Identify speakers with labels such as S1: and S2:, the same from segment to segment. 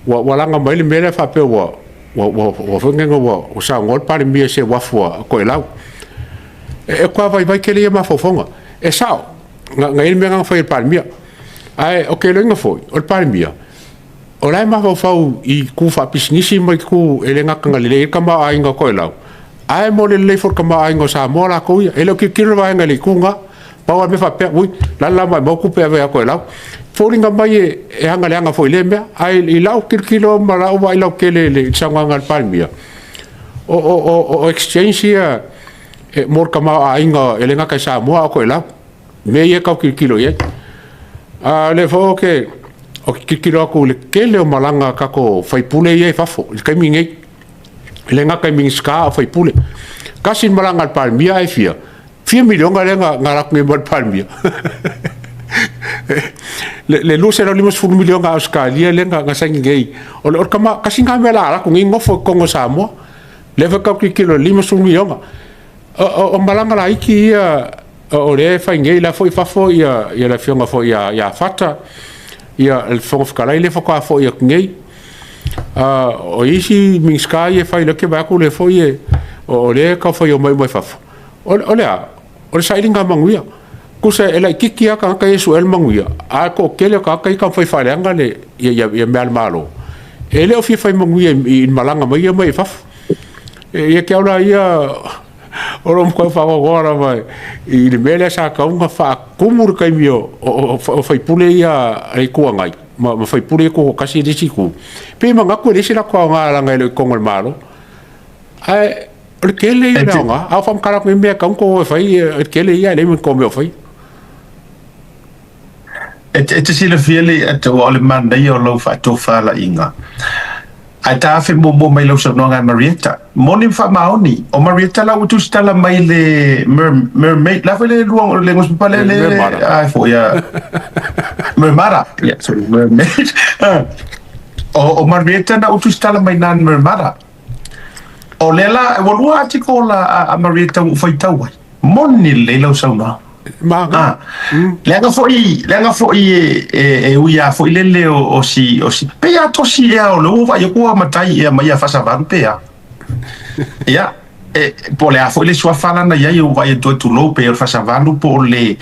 S1: Ua laga mai le mea lea faapea ua ua foi lea ua saunoa le Palemia i se uafu a Toelau. E matua vaivai tele ia mafaufauga. E sao, na i ai le mea na fai e le Palemia. Ae ou te iloaina foi, o le Palemia, o la e mafaufau i itu faapisinisi ma itu e le gata ina lelei ai le tamaoaiga o Toelau, ae mo le lelei foi o le tamaoaiga o Samoa latou ia. E le o tilotilo le vaega i le itu lena. Pau lava le mea faapea, ui, o le a le la maumau tupe e ave ia Toelau. E foliga mai e aga leaga foi i lea mea. Ae i lau tilotilo ma lau vaai lautele i le saunoaga a le Palemia, o exchange ia mo le tamaoaiga e le gata i Samoa a o Toelau. Mea ia e tau tilotilo i ai. A o lea foi ou te tilotilo atu i le tele o malaga a tatou sui usufono ia i fafo i le taimi lenei. E le gata i Minisita a o sui usufono. Tasi le malaga a le Palemia ae fia? Fia miliona lea na alu atu nei ma le Palemia? Le $250 miliona Ausetalia lea na saini nei. O le tasi lena mea o le a alu atu nei nofo i totonu o Samoa. Lea foi e tau tilotilo i le $50 miliona. O malaga laiti ia o lea e fai nei, o la foi e i fafo le afioga foi ia Fata, le Fofoga Fetalai lea faatoa foi atu nei. O isi Minisita ia e fai, o lea ou te vaai atu o lea foi o lea e tau fai omai uma i fafo. O le a? O le sailiga manuia. Tusa e laitiiti lava tagata ia e suea le manuia, ae toatele o tagata ia e taumafai e faaleaga ia mea a le Malo. E le o fia fai manuia i malaga mai ia mai fafo. Ia te au la ia, o lo o matua faanoanoa lava i le mea lea sa tatau ona faatumu le taimi o sui usufono ia a le Itu Agai ma sui usufono ia tutoatasi i le isi itu, pei e manatu e leai se latou aoga leaga e le o i totonu o le Malo. Ae o le tele ia o le aoga, a o faamatala atu nei mea e tatau ona outou o e fai, o le tele ia ae leai ma ni tou mea o faia.
S2: E te silafia le aua o le manaia o lau faatofalaiga. Ae ta afe muamua mai lau saunoaga e Marietta. Moni ma faamaoni, o Marietta la ua tusitala mai le mermaid, la foi le lua le nusipepa le le ai foi a Mermara. Yeah, sorry, mermaid. O Marietta na ua tusitala mai na Mermara. O lea la ua lua atikola a Marietta ua faitau ai. Moni lelei lau saunoaga.
S1: Maga.
S2: Leaga foi, leaga foi e ui a foi lele o si, o si, pe a tosi ea o le ua vaai atu ua matai ea mai ia Faasavalu pe a. Ia, e, po o le a foi le suafa lana i ai ua vaai atu ai tulou pe o le Faasavalu po o le,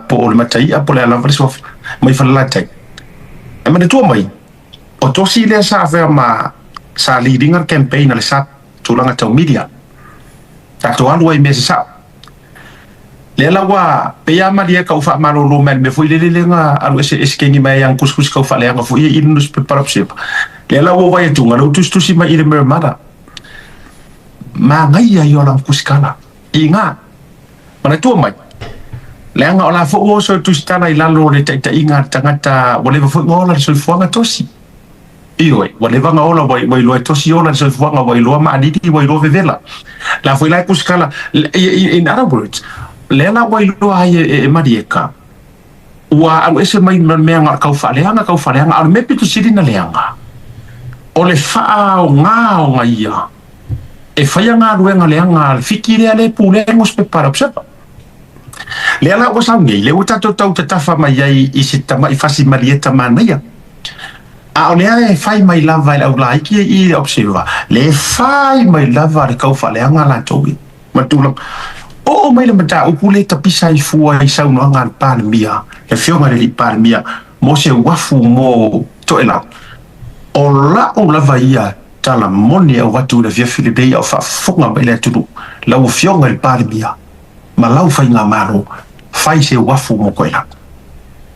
S2: po o le Mataia po o le a lava le suafa mai Falelatai. E manatua mai, o tosi lea sa avea ma, sa lead ina le campaign a le SAP tulaga tau media. Tatou alu ai i mea sasao. Lea la ua pei a malie ka u faamalolo mai le mea foi lele lea na alu ese esekegi mai ai ana tusitusi kau faaleaga foi ia i le nusipepa la Observer. Lea la ua vaai atu na lea ua tusitusi mai i le Mermada. Manaia ia o lana tusikala. Iga. Manatua mai, leaga o la foi ua oso e tusitala i lalo o le taitaiga a le tagata ua leva foi ona ola le soifuaga tosi. Ioe, ua leva ona ola, ua iloa e tosi ola le soifuaga, ua iloa maalili, ua iloa vevela. La foi la e tusitala, in other words, lea la ua iloa ai e Malieka, ua alu ese mai ma le mea na o le kau faaleaga, kau faaleaga, a o le mea pito sili na leaga, o le faaaoga ia e faia galuega leaga a le Fiti lea le pulea le nusipepa a le Observer. Lea la ua sau nei, lea ua tatou tau tatafa mai ai i se tama'i fasi malieta manaia. A o lea e fai mai lava e le aulaiki ia i le Observer, le fai mai lava le kaufaaleaga a latou ia ma le tulaga. Oo mai le mataupu lea e tapisa ai fua i saunoaga a le Palemia, le Afioga i le Alii Palemia, mo se uafu mo Toelau. O la'u lava ia tala moni e avatu i le afiafi lenei a o faafofoga mai le atunuu, lau Afioga i le Palemia ma lau Faigamalo, fai se uafu mo Toelau.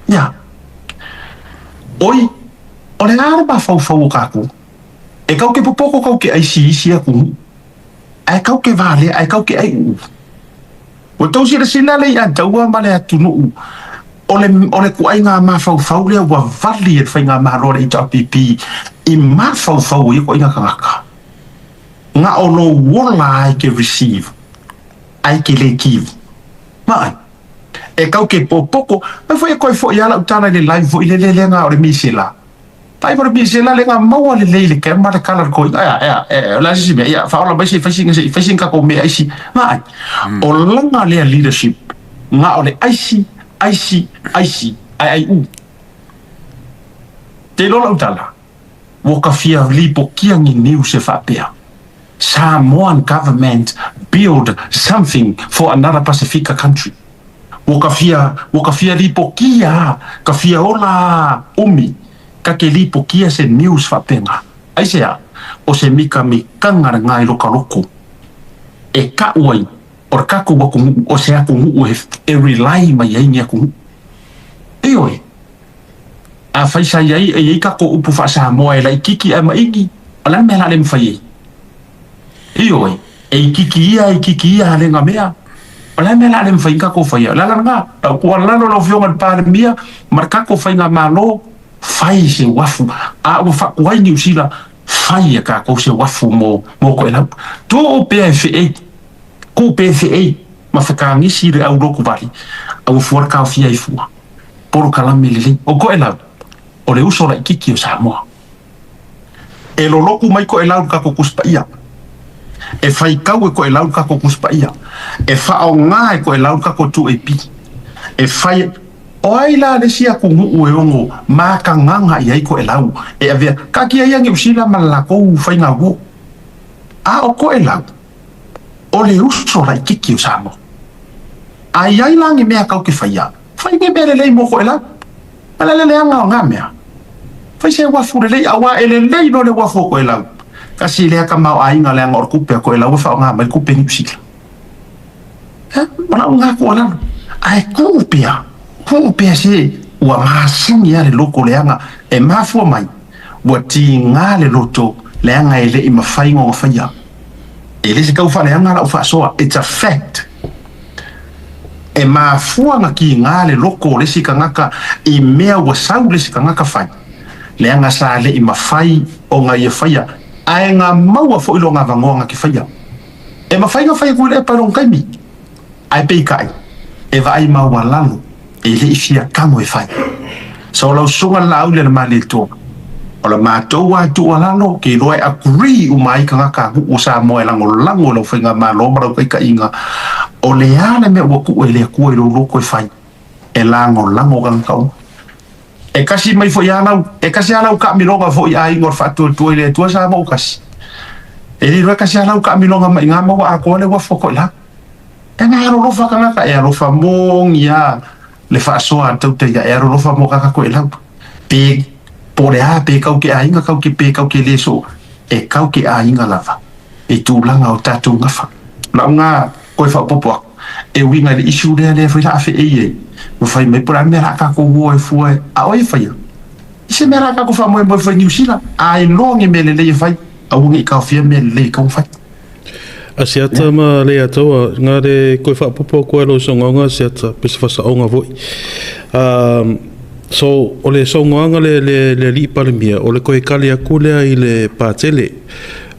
S2: Ia. Oi, o le a le mafaufau o kakou? E kau ke popoko kau ke aisi isi atunuu, ae kau ke valea, ae kau ke ai uu. Ua tou silasila le ia taua ma le atunuu, o le, o le kuaiga mafaufau lea ua vali e le faigamalo a le HRPP i mafaufau o ia kuaiga tagata. Na o lou ola ai ke receive, ai ke le give. Ma ai. E kau ke popoko, mai foi e koe foi a lau tala i le live foi lele lea na o le misela. Pai mo le misela lea na maua lelei le camera le kala le koiga ea ea e o le a se isi mea ia faaola mai se i fai sina se i fai sina tatou mea aisi na ai. O lana lea leadership na o le aisi aisi aisi ae ai u. Te iloa lau tala. Ua ka fia lipokia ni news e faapea, Samoan government build something for another Pasifika country. Ua ka fia, ua ka fia lipokia a, ka fia ola a umi, ka ke lipokia se news faapena. Aisea? O se mikamikaga lena i loka loko e ka'u ai o le kakou atunuu, o se atunuu e rely mai ai ni atunuu. Ioe. Afai sa i ai, e i ai kakou upu faa-Samoa e laititi ae maʻini, o le a le mea la le mafai ai? Ioe, e ititi ia, e ititi ia alega mea. O le a le mea la le mafai ai kakou faia? O le ala lena, lau tuualalo lau Afioga i le Palemia ma le kakou faigamalo, fai se uafu. A ua faatuai Niu Sila, fai e kakou se uafu mo, mo Toelau. Tuu pea e feei, tuu pea e feei ma fekagisi i le au lotu vali, a ua fua le taofia ai fua. Polokalame lelei. O Toelau, o le uso laititi o Samoa. E lolotu mai Toelau i le tatou Tusi Paia. E faitau e Toelau le tatou Tusi Paia. E faaaoga e Toelau le tatou 2AP. E fai. O ai la le isi atunuu e ono makagaga i ai Toelau e avea? Taatia ia Niu Sila ma le latou faiga uo. A o Toelau, o le uso laititi o Samoa. A i ai la ni mea kau te faia, fai ni mea lelei mo Toelau. O le leaga o na mea, fai se uafu lelei, auā e lelei loa le uafu o Toelau, kasi lea tamaoaiga leaga o le tupe a Toelau e faaaoga mai le tupe Niu Sila. Ea, o lau lena tuualalo. Ae tuu pea, tuu pea se ua masani lava le loto leaga e mafua mai, ua tiga le loto leaga e le i mafai ona faia. E le se tau faaleaga lau faasoa, it's a fact. E mafua na tiga le loko o le isi tagata i mea ua sau le isi tagata fai, leaga sa le i mafai ona ia faia, ae na maua foi lona avanoa na te faia. E mafai na fai atu i le epa i lona taimi, ae peitai, e vaai maualalo e le i fia tago e fai. So lau susuga le Laauli a le Malietoa, o le matou lava tuualalo, ou te iloa e agree uma ai tagata nuu o Samoa e lagolago i lau faigamalo ma lau taitaiga, o le a le mea ua tuu e le Atua i lou loto e fai, e lagolago tagata uma. E kasi mai foi lava lau, e kasi lava lau taamiloga foi i aiga o le faatuatua i le Atua Samoa ua kasi. E le iloa e kasi lava lau taamiloga mai i ma ua atoa le uafu a Toelau. E na alolofa tagata, e alofa moni lava le faasoa a le tautaia, e alolofa mo tagata Toelau. Pe po o le a, pe kau ke aiga, kau ke pe kau ke le soo, e kau ke aiga lava i tulaga o tatou gafa. Lau na koe faaopoopo aku, e uiga i le issue lea lea foi la a feei ai, ua fai mai po o le a le mea la a tatou o ai fua a o ai e faia? I se mea la a tatou faamoemoe fua i Niu Sila, a iloa ni mea lelei e fai, aua ne i taofia mea lelei e tatau ona fai.
S3: Asiata ma Leiataua, nga le koe faapopo atu ai lou saunoaga Asiata, pe se faasaoga foi. So, o le saunoaga le, le, le alii Palemia, o le koe kali atu lea i le Patele.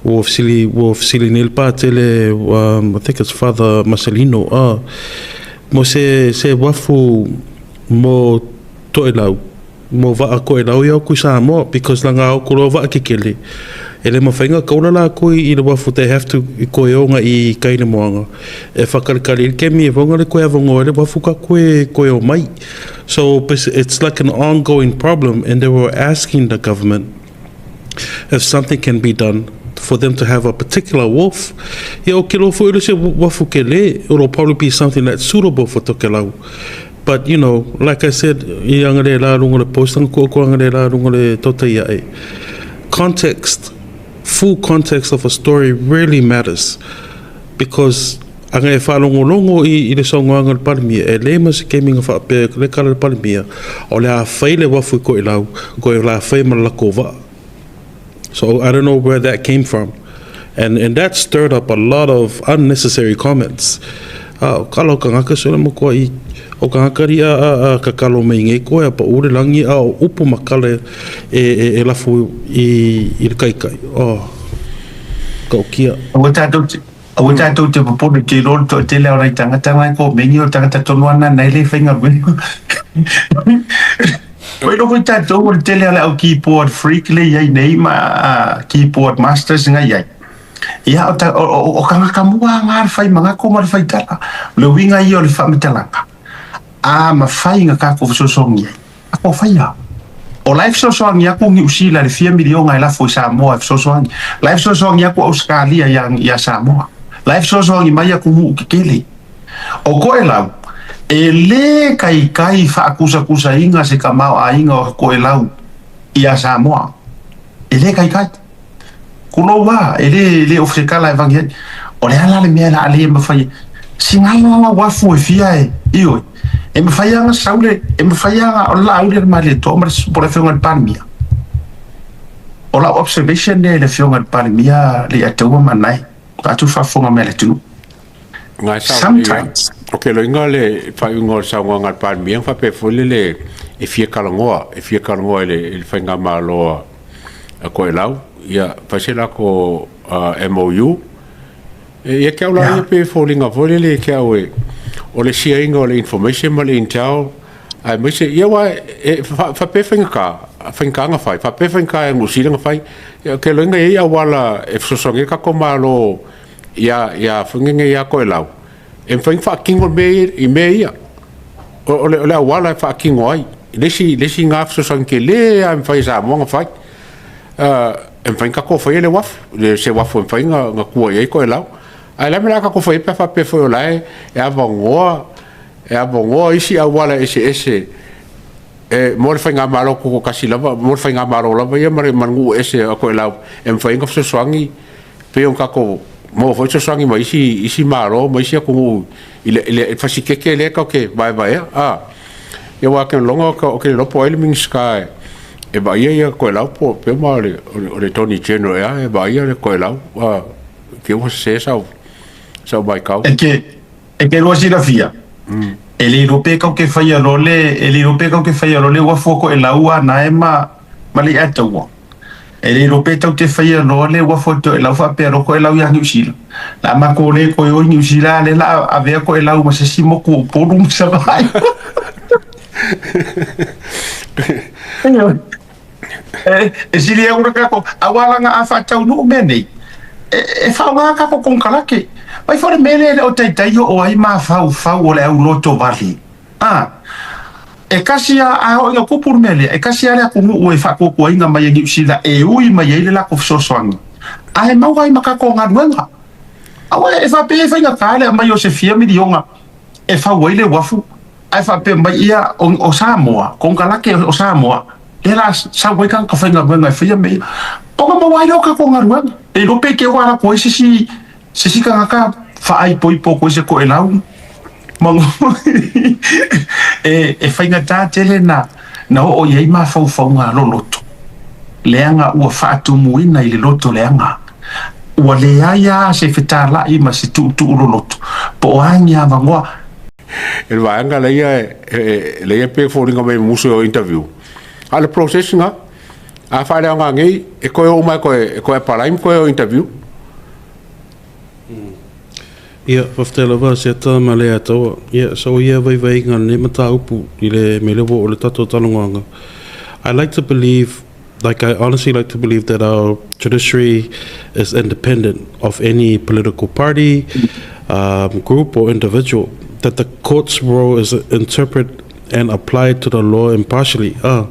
S3: Ua fesili, ua fesili nei le Patele, I think it's Father Marcelino, mo se, se uafu mo Toelau, mo vaa Toelau ia atu i Samoa because langa o ko vaa kekele e le mafai na kaula lakou i le uafu, they have to i koe o i kai le moana e whakalikali i le kemi e vonga le koe avongo e le wafu ka koe koe o mai. So it's like an ongoing problem, and they were asking the government if something can be done for them to have a particular wharf. Ia o ke lo foi le se wafu ke le, it'll probably be something that's suitable for Tokelau. But you know, like I said, i anga le la runga le postanga ko ko anga le la runga le tota ia e. Context, full context of a story really matters, because anga e whaalongolongo i le saunoaga le Palemia, e le ma se keminga whaapea le kala le Palemia, o le a whai le wafu i koe lau, koe la whai ma lako waa. So I don't know where that came from. And that stirred up a lot of unnecessary comments. Kala o ka ngaka sole mo koa i o ka ngakari a ka kalo mai ngei koe a pa ure langi a o upu makale e lafu i le kai kai. Oh, ka o kia.
S2: Aua tātou te, aua tātou te popone te iloa le toatele o nai tangata nai ko mengi o tangata tonu ana nei le whainga ruenga. Koe iloa foi tātou o le tele o le au keyboard freak le iai nei ma keyboard masters nga iai. Ia o, ta, o, o, o kangaka mua ngā le whai mangako ma le whai tala. Le uiga ia o le whamitalanga. A mawhai nga kākou fesoasoani ai. A ko whai a. O la e fesoasoani atu Niu Sila i le fia miliona e lafo i Samoa e fesoasoani. La e fesoasoani atu Ausetalia ia, ia Samoa. La e fesoasoani mai atunuu tetele. O Toelau, e lē taitai faatusatusaina se tamaoaiga o Toelau ia Samoa. E lē taitai. Tulou a, e lē, e lē o se tala e vagi ai. O le a la le mea la a lē mafai sigala la uafu e fia e, ioe, e mafai a na sau le, e mafai a na, o le laau lea le Malietoa ma le, po o le afioga i le Palemia. O lau observation lea i le afioga i le Palemia Leiataua Manae, vaeatu le faafofoga mai a le atunuu.
S1: Nga e sao lelei lava.
S2: Sometimes.
S1: Ok, loiga le faaiuga o le saunoaga a le Palemia na faapea foi lele e fia talanoa, e fia talanoa i le, i le faigamalo a, a Toelau, ia fai se lako MOU. E, ia te au la ia pe foliga foi lele ia te au e, o le siaina o le information ma le intel, aemaise, ia aua e faapea faigata, faigata ona fai, faapea faigata e Niu Sila ona fai. Ia ou te iloaina e i ai auala e fesoasoani ai le tatou Malo ia, ia foi nei ia Toelau, e mafai ona faatino mea ia, i mea ia. O, o, le, o le auala e faatino ai. Le isi, le isi na fesoasoani tele lava e mafai e Samoa ona fai. E mafai ona tatou faia le uafu, le, se uafu e mafai ona, ona tua i ai Toelau. Ae o le a le mea o le a tatou fai ai pe a faapea foi o la e avanoa, e avanoa isi auala eseese e mo le faigamalo tutoatasi lava, mo le faigamalo lava ia ma le, ma le nuu ese o Toelau e mafai ai ona fesoasoani pei ona tatou maua foi fesoasoani mai isi, isi Malo ma isi atunuu i le, i le fasikeke lea tatou te vaevaea. A, ia aua ou te lagona ou te le iloa po o ai le Minisita e, e vaaia ia Toelau po o pei ma o le, o le Attorney General ea e vaaia le Toelau. A, te i ua sese sau, sau matau.
S2: E te, e te lua silafia, e le iloa pe tatou te faia loa le, e le iloa pe tatou te faia loa le uafu o Toelau a na e ma, ma Leiataua. E le iloa pe tatou te faia loa le uafu o Toelau faapea loa Toelau ia Niu Sila. La matou le toe o i Niu Sila, a lea la a avea Toelau ma se isi motu o Upolu ma Savaii. E sili ai ona tatou, aua leaga a faataunuu mea nei, e faaaoga tatou konekarate. Vaai foi le mea lea e le o taitai oo ai mafaufau o le aulotovale. A, e kasi a, a oo ina tupu le mea lea, e kasi a le atunuu e faatuatuaina mai e Niu Sila e ui mai ai le latou fesoasoani, ae maua ai ma tatou galuega. Aua e faapea e faigata le aumai o se fia miliona e fau ai le uafu, ae faapea mai ia o Samoa, konekarate o Samoa, lea la sau ai tagata faigaluega e faia mea ia, ona maua ai lea o tatou galuega. E iloa pe te i ua alu atu ai se isi Se isi tagata faaipoipo atu ai se toelau ma e, e faigata tele na, na oo i ai mafaufauga loloto, leaga ua faatumuina i le loto leaga. Ua leai lava se fetalai ma se tuutuu loloto, po o a ni avanoa.
S1: E le vaega lea e, lea e pei e foliga mai musu o interview. A o le process na, a faaleaoga nei, e toe oo mai e toe apply ma toe o interview.
S3: Ia, faafetai lava Asiata ma Leiataua. Ia, sa o ia vaivaiga lenei mataupu i le mea lea ua oo i le tatou talanoaga. I like to believe, like I honestly like to believe that our judiciary is independent of any political party, um, group or individual, that the court's role is interpret and apply to the law impartially. Ah,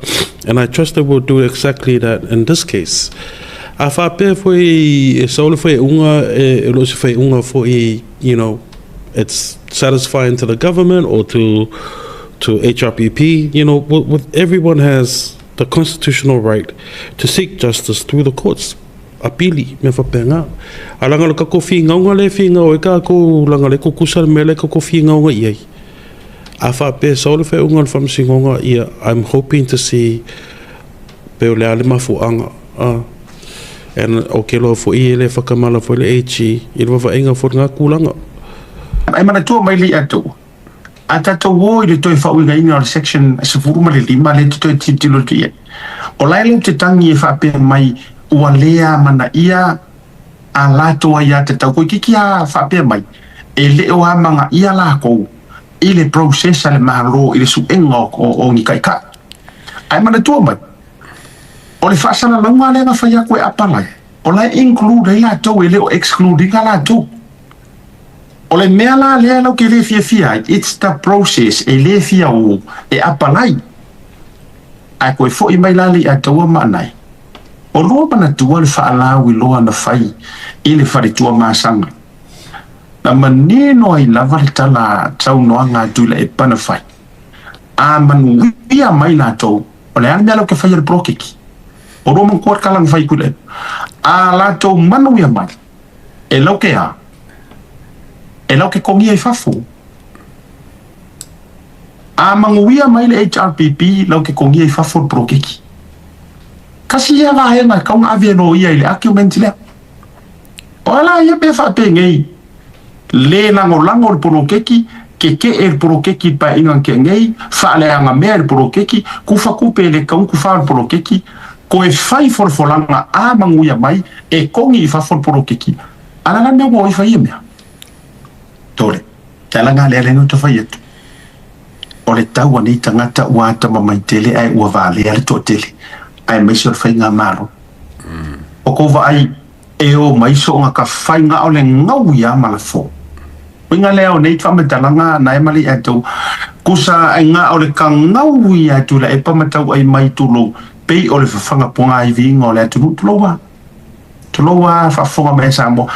S3: and I trust they will do exactly that in this case. A faapea foi e sau le faaiuga e, e lo se faaiuga foi, you know, it's satisfying to the government or to to HRPP, you know, with, with everyone has the constitutional right to seek justice through the courts. Apili, mea faapena. A leaga o le tatou finauga lea e finau ai tatou, leaga o lea e tutusa le mea lea tatou finauga i ai. A faapea e sau le faaiuga a le Faamasinoga, ia, I'm hoping to see pe o le a le mafuaaga. Uh, and ou te iloa foi e le whakamala foi le AG i le vavaaiga foi o lena tulaga.
S2: Ae manatua mai Leiataua, a tatou o i le toe faauigaina o le section 15 lea e te toe tilotilo atu i ai, o la e lau te tangi e faapea mai ua le amanaia a latou aiatatau toeitiiti a faapea mai e le o amanaia lakou i le process a le Malo i le suega o ni taitai. Ae manatua mai, o le faasalalauga lea na fai atu e apalai, o la e include ai latou e le o exclude ina latou. O le mea la lea lau te le fiafia ai, it's the process e le fia o e apalai. Ae koe foʻi mai la Leiataua ma Anae. O lua manatua le faalauiloa na fai i le fale Tuamasaga. Na manino ai lava le tala saunoaga a Tuilaepa na fai. A manuia mai latou, o le a le mea lau ke faia le poloketi? O lua manatua le tala na fai i Tuilaepa. A latou manuia mai, e lau ke a? E lau ke kogia i fafo. A manuia mai le HRPP, lau ke kogia i fafo le poloketi. Kasi ia vaega e tatau ona ave e loia i le argument lea. O a la ia mea faapenei, le lagolago le poloketi, keke'e le poloketi i le paeaiga na tea nei, faaleaga mea i le poloketi, kufa tupe e le tatau ona kufa le poloketi, toe fai folafolaga a manuia mai e togi i fafo le poloketi. A la la le mea ua o ai fai ia mea? Tole. Te ala lena lea lea ou te fai atu, o le tau a nei tagata ua atamamai tele ae ua valea le toatele, aemaise o le faigamalo. O kou vaai e o mai soonga ka fai na o le gau ia ma lafo. Uiga lea o nei faamatalaga na e mali atu, kusa ai na o le ka gau ia atu la e pa matau ai mai tulou, pei o le fafaga pogaiviga o le atunuu tulou a. Tulou a faafofoga mai a Samoa,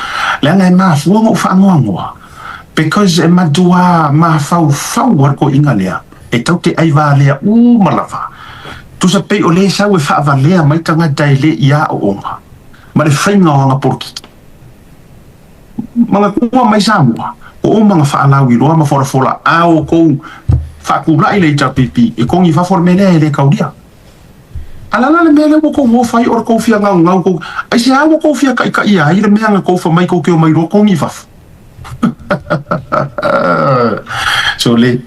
S2: leaga e mafua ona ou faanoanoa because e matua mafaufau a le toeaina lea e tau te ai valea uma lava. Tusa pei o lea e sau e faavalea mai tagata e le i aooga ma le faiga o ana polokiki. Manatua mai Samoa, ua uma ona faalauiloa ma folafola a outou faatulai le HRPP e togi i fafo le mea lea e le taulia. A le a la le mea lea ua tou o fai o le tou fia gaugau tou aisea ua tou fia taitaia ai le mea na tou fai mai tou te omai loa togi i fafo? Sole,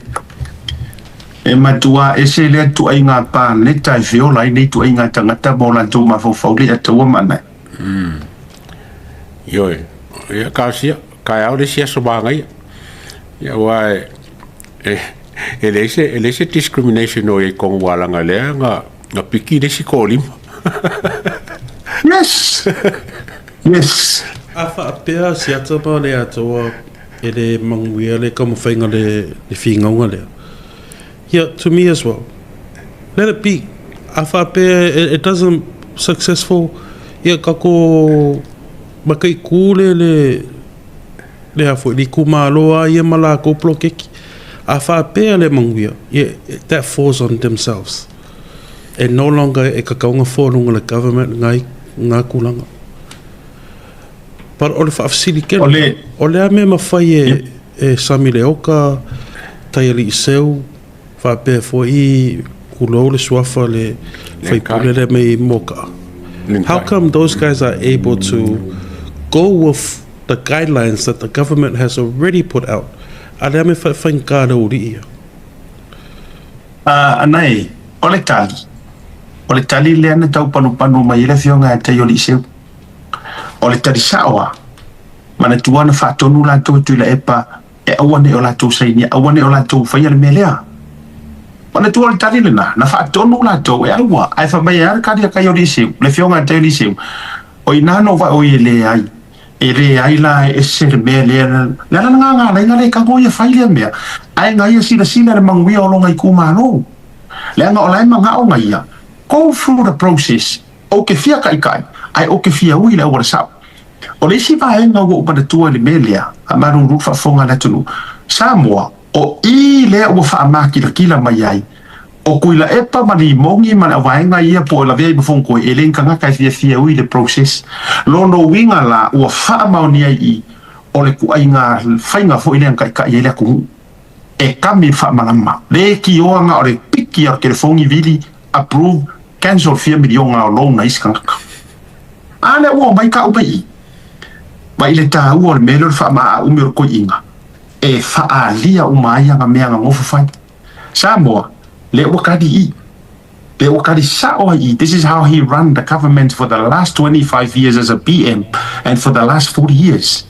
S2: e matua ese lea tuaiga paleta e feola ai nei tuaiga tagata ma o latou mafaufau le ataua ma anae.
S1: Ioe, ia talosia, taeao le isi aso manaia. Ia aua e, e, e leai se, e leai se discrimination o i ai i totonu aua leaga lea na, na piki le isi toalima.
S2: Yes! Yes!
S3: A faapea si ata ma le atoa e le manuia le taumafaiga le le finauga lea. Ia, to me as well. Let it be. A faapea it, it doesn't successful, ia tatou mataitu le le le a foi, le itumalo lava ia ma latou poloketi. A faapea le manuia, ia, that falls on themselves. E no longer e tatau ona fua luga o le government ngai ngā tulaga. But o le faafesili tele, o le, o le a mea mafai e, e Sami Leoka, Taialii Seu, faapea foi tulou le suafa le faipule lea mai Moka'a. How come those guys are able to go with the guidelines that the government has already put out? A le a mea faigata le aualii ia?
S2: Anae, o le tali, o le tali lea na tau panupanu mai ai le afioga ia Taialii Seu. O le tali sa'o a, manatua na faatonu latou e Tuilaepa e aua ne i o latou sainia, aua ne i o latou faia le mea lea. Manatua o le tali lena, na faatonu latou e aua, ae fai mai e a le tali a Taioliiseu, le afioga ia Taioliiseu, o ina na ou vaai, oi e leai, e leai la e ese le mea lea, le ala lena na ala ai na le tago ia fai lea mea, ae na ia silasila i le manuia o lona itumalo. Leaga o la e manao na ia, go through the process, Ou te fia kaʻikaʻi, ae ou te fia ui i le auala sao. O le isi vaega ua ou manatua i le mea lea, a malulu le faafofoga a le atunuu, Samoa, o i lea ua faamakilatila mai ai, o Tuilaepa ma Limogi ma le auvaega ia po o lavea i Mafogatoi, e le ni tagata e fiafia ui i le process. Lona uiga la, ua faamaonia i i, o le tuaiga faiga foi lea na taitai ai le atunuu. E kami le faamalama, le kioa na o le piki a le telefoni vili, approve, Cancel fia miliona o loan a isi tagata. A lea ua omai kau mai i. Mai le taua o le mea lea o le faamaaaumi o le koiina e faaalia uma ai ana mea na nofo fai. Samoa, lea ua kali i. Lea ua kali sao ai i. This is how he run the government for the last 25 years as a PM and for the last 40 years.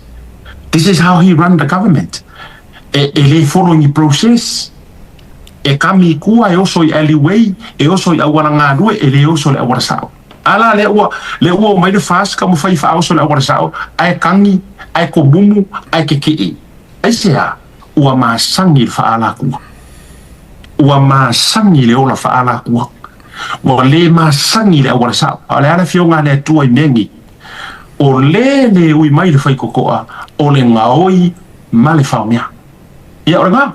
S2: This is how he run the government. E, e le follow ni process. E kami i kua, e oso i alleyway, e oso i auala galue, e le oso i le auala sao. A la, lea ua, lea ua omai le FAST taumafai e faaoso i le auala sao, ae kagi, ae komumu, ae kekeʻe. Aisea? Ua masani i le faaalatua. Ua masani i le ola faaalatua. Ua le masani i le auala sao. A o le a le afioga a le Atua i mea nei? O le le ui mai le faikokoa, o le gaoi ma le faomea. Ia, o lena.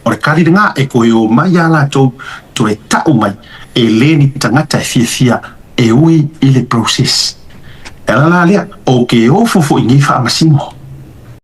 S2: O le kali lena e toe o mai a latou toe tau mai e le ni tagata e fiafia e ui i le process. E ala la lea, ou te ofo foi i nei faamasino.